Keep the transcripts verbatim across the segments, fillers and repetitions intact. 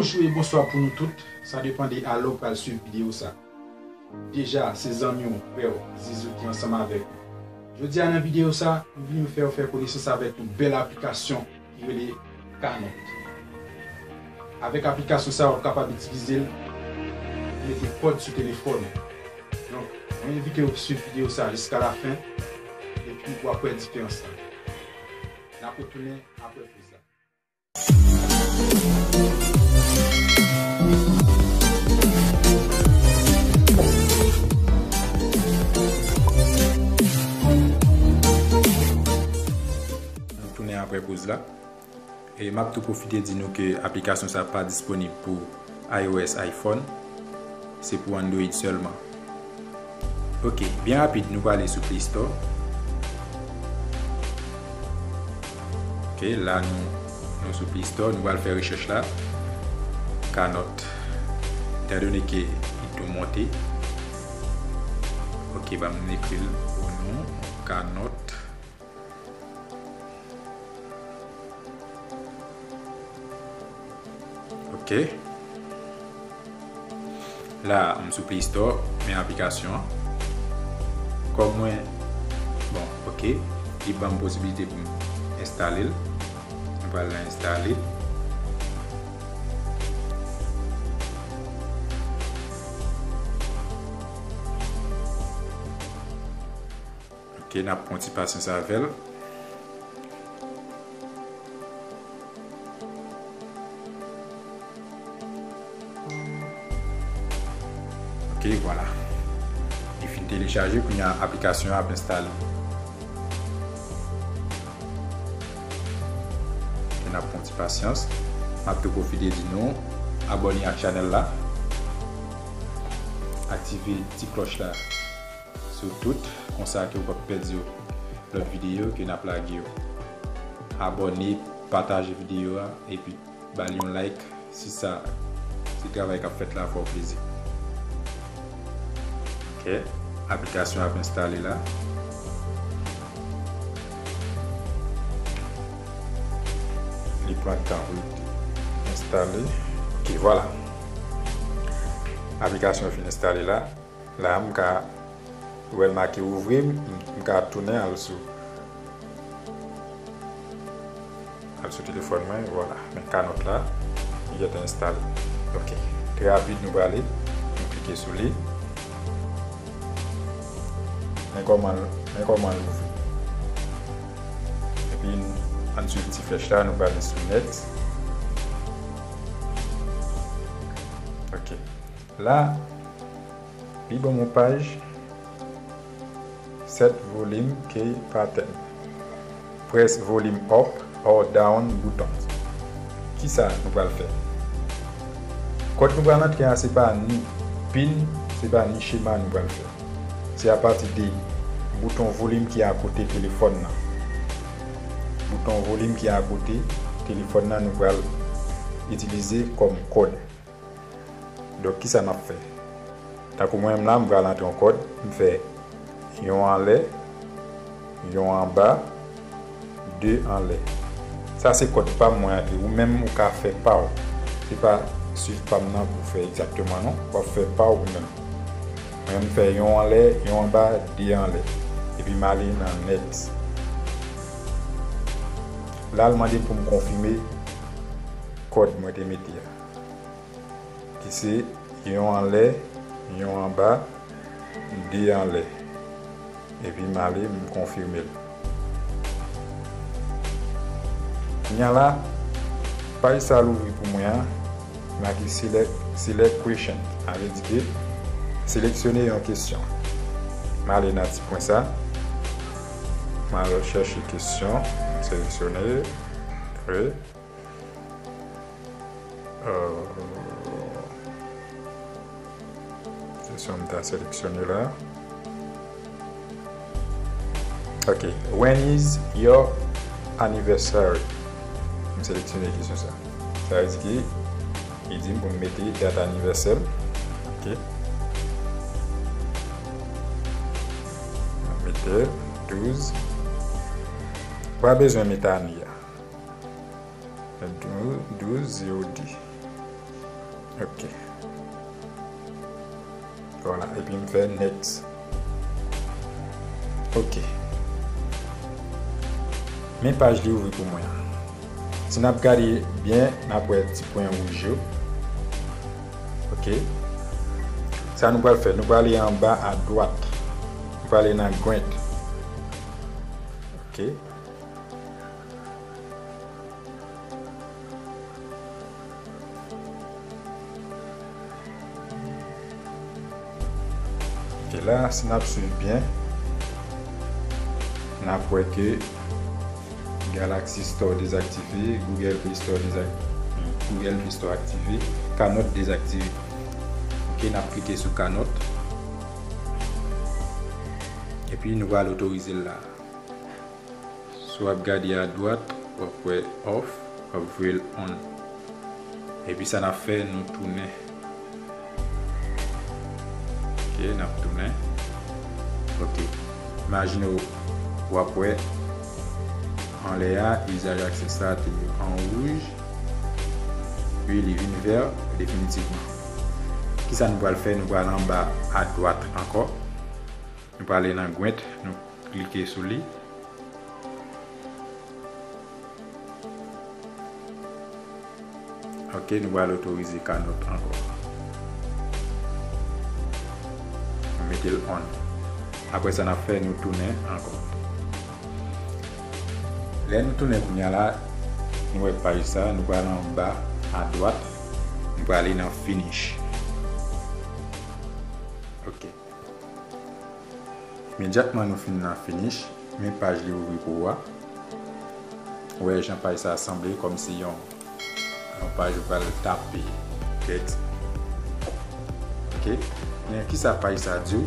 Bonjou e bonswa pou nou tout. Sa depann de alè w pral swiv videyo sa. Deja, se zanmi w, frè w, Zizou ki ansanm avèk ou. Jodi a nan videyo sa, m vin fè w fè konesans avèk yon bèl aplikasyon ki rele Kanòt. Avèk aplikasyon sa, w ap kapab itilize l pou mete kòd sou telefòn ou. Donk, mwen envite w swiv videyo sa jiska lafen, epi w ap wè diferans la. N ap retounen apre poz la. Nou tounen apre poz la. E m ap tou pwofite di nou ke aplikasyon sa pa disponib pou iOS, iPhone. Se pou Android sèlman. Ok, byen rapid, nou prale sou Play Store. Ok, la nou, nou sou Play Store, nou pral fè rechèch la. Kanòt. Etandone ke li tou monte. Ok, ban m ekri l pou nou. Kanòt. Ok. La, m sou Play Store, men aplikasyon an. Kòm mwen, bon, ok, li ban m posibilite pou m enstale l. M pral nan enstale. Ok, n ap pran ti pasyans avè l. Ok, vwala. Li fin telechaje, kounye a aplikasyon an ap enstale. Ok, n ap pran ti pasyans. M ap tou pwofite di nou, abòne ak chanèl la. Aktive ti klòch la sou tout, konsa ke w p ap pèdi lòt videyo ke n ap lage yo. Abòne, pataje videyo a, epi ba l yon like si sa, si travay k ap fèt la fè w plezi. Ok, aplikasyon ap enstale la. Li pran tan pou l enstale. Ok, vwala. Aplikasyon an fin enstale la. La, m ka wè l make ouvri, m, m ka tounen al sou, al sou telefòn mwen, vwala. Men Kanòt la, li gentan enstale. Ok. Trè rapid, nou prale, nou klike sou li. Men kòman, men kòman l ouvri. Epi, ann swiv ti flèch la, nou prale sou Next. Ok. La, li ban m yon paj, Set volume key pattern. Press volume up or down buttons. Kisa nou pral fè? Kòd nou pral antre a, se pa ni pin, se pa ni chema nou pral fè. Se apati de bouton volim ki akote telefòn nan. Bouton volim ki akote telefòn nan nou pral itilize kòm kòd. Donk, kisa n ap fè? Tankou mwen menm la, m pral antre yon kòd, m fè yon anlè, yon anba, de anlè. Sa se kòd pa m mwen antre. Ou menm, ou ka fè pa w. Se pa swiv pa m nan pou w fè egzakteman, non. W ap fè pa w ou menm. Mwen, m fè yon anlè, yon anba, de anlè. Epi m ale nan Next. La, l mande pou m konfime kòd mwen te mete a, ki se yon anlè, yon anba, de anlè. Epi m ale, m konfime l. Kounye a la, paj sa louvri pou mwen an, make select, select question. Sa vle di ke seleksyone yon kesyon. M ale nan ti pwen sa. M al chèche kesyon. M seleksyone. Wi. Euh, se sa m ta seleksyone la. Ok. When is your anniversary? M seleksyone kesyon sa. Sa vle di ke li di m pou m mete dat anivèsè m. Ok. M ap mete douz. Pa bezwen mete ane a. Douz, douz zewo de. Ok. Vwala, epi m fè next. Ok. Men paj li ouvri pou mwen an. Si n ap gade byen, n ap wè ti pwen wouj yo. Ok. Sa nou pral fè, nou pral ale anba adwat. Nou pral ale nan grant. Ok. Ok, la, si n ap swiv byen, n ap wè ke Galaxy Store dezaktive, Google Play Store dezak-, Google Play Store aktive, Kanòt dezaktive. Ok, n ap klike sou Kanòt. Epi nou pral otorize l la. Si w ap gade adwat, w ap wè off, w ap voye l on. Epi sa n ap fè, nou tounen. Ok, n ap tounen. Ok. Imajine w, w ap wè anlè a, izaj aksè sa te an wouj, epi li vin vè definitivman. Kisa nou pral fè? Nou pral anba adwat ankò. Nou pral ale nan grant, nou klike sou li. Ok, nou pral otorize Kanòt ankò. Nou mete l on. Apre sa, n ap fè nou tounen ankò. Lè nou tounen kounye a la, nou wè paj sa, nou pral anba adwat, nou pral ale nan finish. Ok. Imedyatman nou fin nan finish, men paj li ouvri pou ou a. Ou wè jan paj sa sanble kòmsi yon, yon paj ou pral tape tèks. Ok? Men kisa paj sa di w?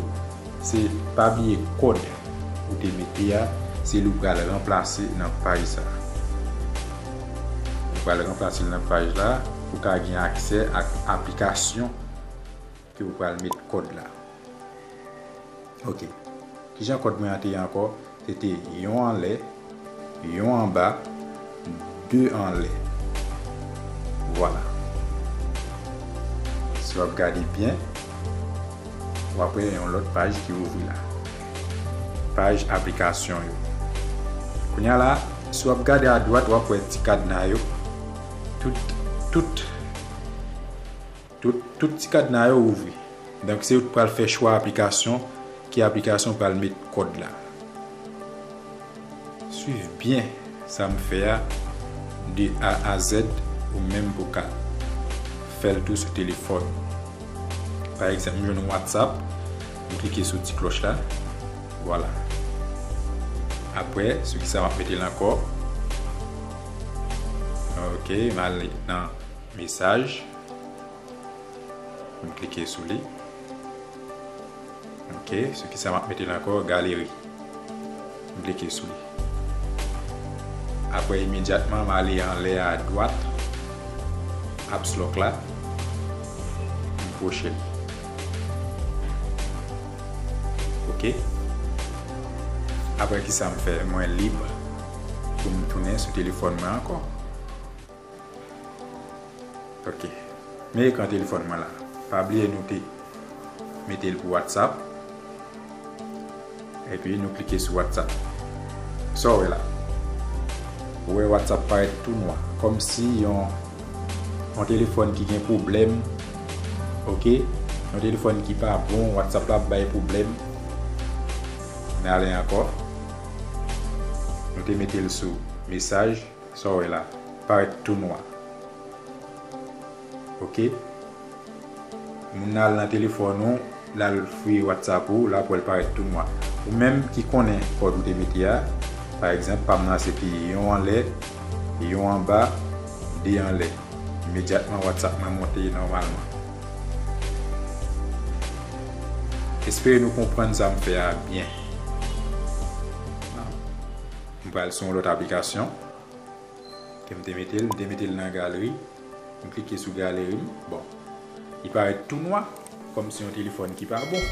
Se pa bliye kòd ou te mete a, se li ou pral ranplase nan paj sa. Ou pral ranplase l nan paj la pou w ka gen aksè ak aplikasyon ke ou pral met kòd la. Ok. Kijan kòd mwen an te ye ankò? Se te yon anlè, yon anba, de anlè. Vwala. Si w ap gade byen, w ap wè yon lòt paj ki ouvri la. Paj aplikasyon yo. Kounye a la, si w ap gade adwat, w ap wè ti kadna yo. Tout, tout, tout, tout ti kadna yo ouvri. Donk, se ou k pral fè chwa aplikasyon, ki aplikasyon w pral met kòd la. Swiv byen sa m fè a de A a Z, ou menm pou ka fè l tou sou telefòn. Pa egzanp, m jwenn WhatsApp, m klike sou ti klòch la. Vwala. Apre, sou kisa m ap mete l ankò? Ok, m ale nan mesaj. M klike sou li. Ok, sou kisa m ap mete l ankò? Galeri. M klike sou li. Apre, imedyatman, m ale anlè a dwat, Apps Lock la, m kwoche li. Ok. Apre kisa m fè? Mwen lib pou m tounen sou telefòn mwen ankò. Ok. Men ekran telefòn mwen la. Pa bliye nou te mete l pou WhatsApp. Epi nou klike sou WhatsApp. Sa w wè la? Ou wè WhatsApp parèt tou nwa. Kòmsi yon, yon telefòn ki gen pwoblèm. Ok? Yon telefòn ki pa bon, WhatsApp la ap bay pwoblèm. N ale ankò. Nou te mete l sou mesaj. Sa w wè la, parèt tou nwa. Ok? Moun nan al nan telefòn ou, l al fouye WhatsApp ou, l ap wè l parèt tou nwa. Ou menm ki konnen kòd ou te mete a, pa egzanp, pa m nan se te yon anlè, yon anba, de anlè. Imedyatman, WhatsApp mwen monte nòmalman. Espere nou konprann sa m fè a byen. M pral sou yon lòt aplikasyon. Ke m te mete l, m te mete l nan galeri. M klike sou galeri m. Bon. Li parèt tou nwa, kòmsi yon telefòn ki pa bon.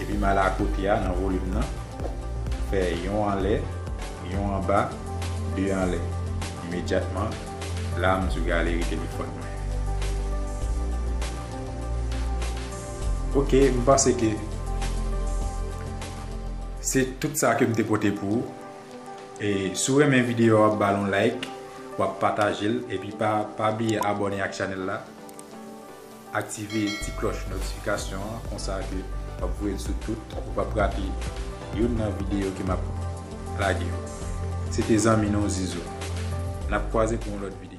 Epi m al akote a nan volim nan. Fè yon anlè, yon anba, de anlè. Imedyatman, la m sou galeri telefòn mwen. Ok, m panse ke se tout sa ke m te pote pou ou. E si w renmen videyo a, w ap ba l yon like, w ap pataje l, epi pa, pa bliye abòne ak chanèl la. Aktive ti klòch notifikasyon an, konsa ke w ap voye l sou tout, ou p ap rate youn nan videyo ke m ap lage yo. Se te zanmi nou Zizo. N ap kwaze pou yon lòt videyo.